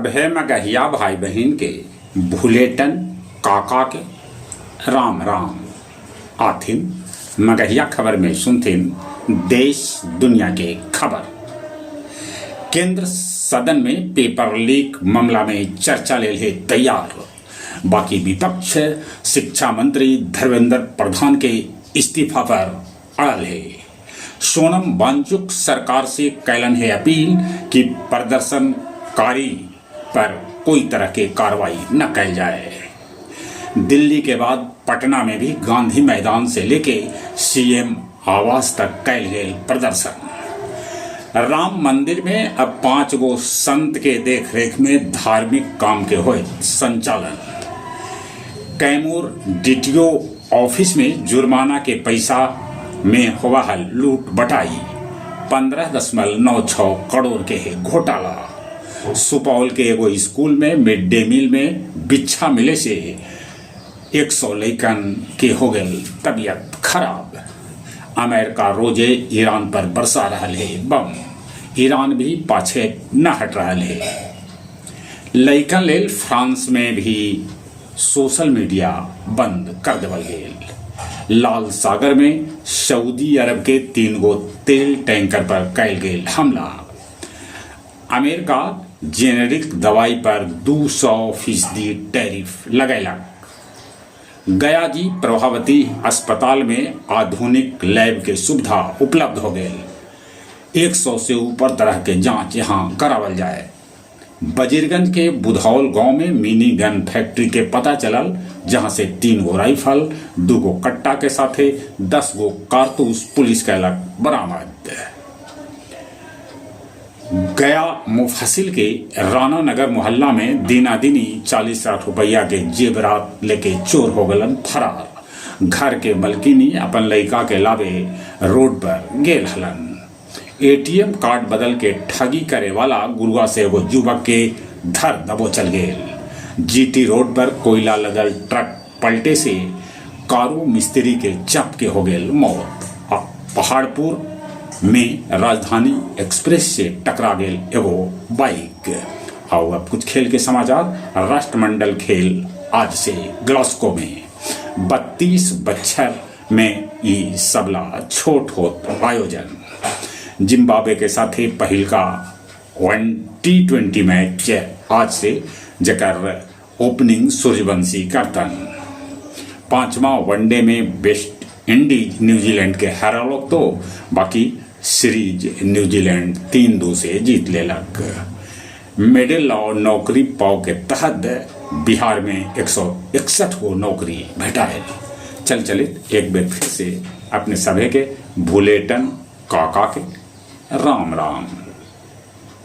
सभे मगहिया भाई बहिन के भुलेटन काका के राम राम। आथिन मगहिया खबर में सुनथिन देश दुनिया के खबर। केंद्र सदन में पेपर लीक मामला में चर्चा लेल हे तैयार, बाकी विपक्ष शिक्षा मंत्री धर्मेंद्र प्रधान के इस्तीफा पर अड़ल हे। सोनम वांगचुक सरकार से कैलन है अपील कि प्रदर्शनकारी पर कोई तरह के कार्रवाई न कैल जाए। दिल्ली के बाद पटना में भी गांधी मैदान से लेके सीएम आवास तक कैल गेल प्रदर्शन। राम मंदिर में अब 5 गो संत के देखरेख में धार्मिक काम के होए संचालन। कैमूर डीटीओ ऑफिस में जुर्माना के पैसा में होवा हल लूट बटाई, 15.96 करोड़ के है घोटाला। सुपौल के एगो स्कूल में मिड डे मील में बिच्छा मिले से 100 लइकन के हो गई तबीयत खराब। अमेरिका रोजे ईरान पर बरसा रहा है बम, ईरान भी पाछे न हट रहा है। लइकन लेल फ्रांस में भी सोशल मीडिया बंद कर देवल गेल। लाल सागर में सऊदी अरब के 3 गो तेल टैंकर पर कैल गेल हमला। अमेरिका जेनेरिक दवाई पर 200% टैरिफ लगैलक। गया जी प्रभावती अस्पताल में आधुनिक लैब के सुविधा उपलब्ध हो गई। 100 से ऊपर तरह के जांच यहाँ करावल जाए। वजीरगंज के बुधौल गांव में मिनी गन फैक्ट्री के पता चलल, जहां से 3 गो राइफल, 2 गो कट्टा के साथे 10 गो कारतूस पुलिस कैलक बरामद। गया मुफस्सिल के राणा नगर मोहल्ला में दीनादीनी 40 लाख रुपया के जेवरात लेके चोर हो गलन फरार। घर के मलकिनी अपन लड़का के लावे रोड पर गेल हलन। एटीएम कार्ड बदल के ठगी करे वाला गुरुआ से एगो युवक के धर दबोचल गेल। जीटी रोड पर कोयला लदल ट्रक पलटे से कारू मिस्त्री के चप के हो गेल मौत। पहाड़पुर में राजधानी एक्सप्रेस से टकरा गेल एगो बाइक। आओ अब कुछ खेल के समाचार। राष्ट्रमंडल खेल आज से ग्लास्को में 32 बच्छर में ई सबला छोट होत आयोजन। जिम्बाब्वे के साथ ही पहिल का 1 T20 match आज से, जकर ओपनिंग सूर्यवंशी करतन। 5वां वनडे में वेस्ट इंडीज न्यूजीलैंड के हरालक तो बाकी सीरीज न्यूजीलैंड 3-2 से जीत लेलक। मेडल और नौकरी पाव के तहत बिहार में 161 गो नौकरी भेटायल। चल चलित एक बेर फिर से अपने सभे के भुलेटन काका के राम राम।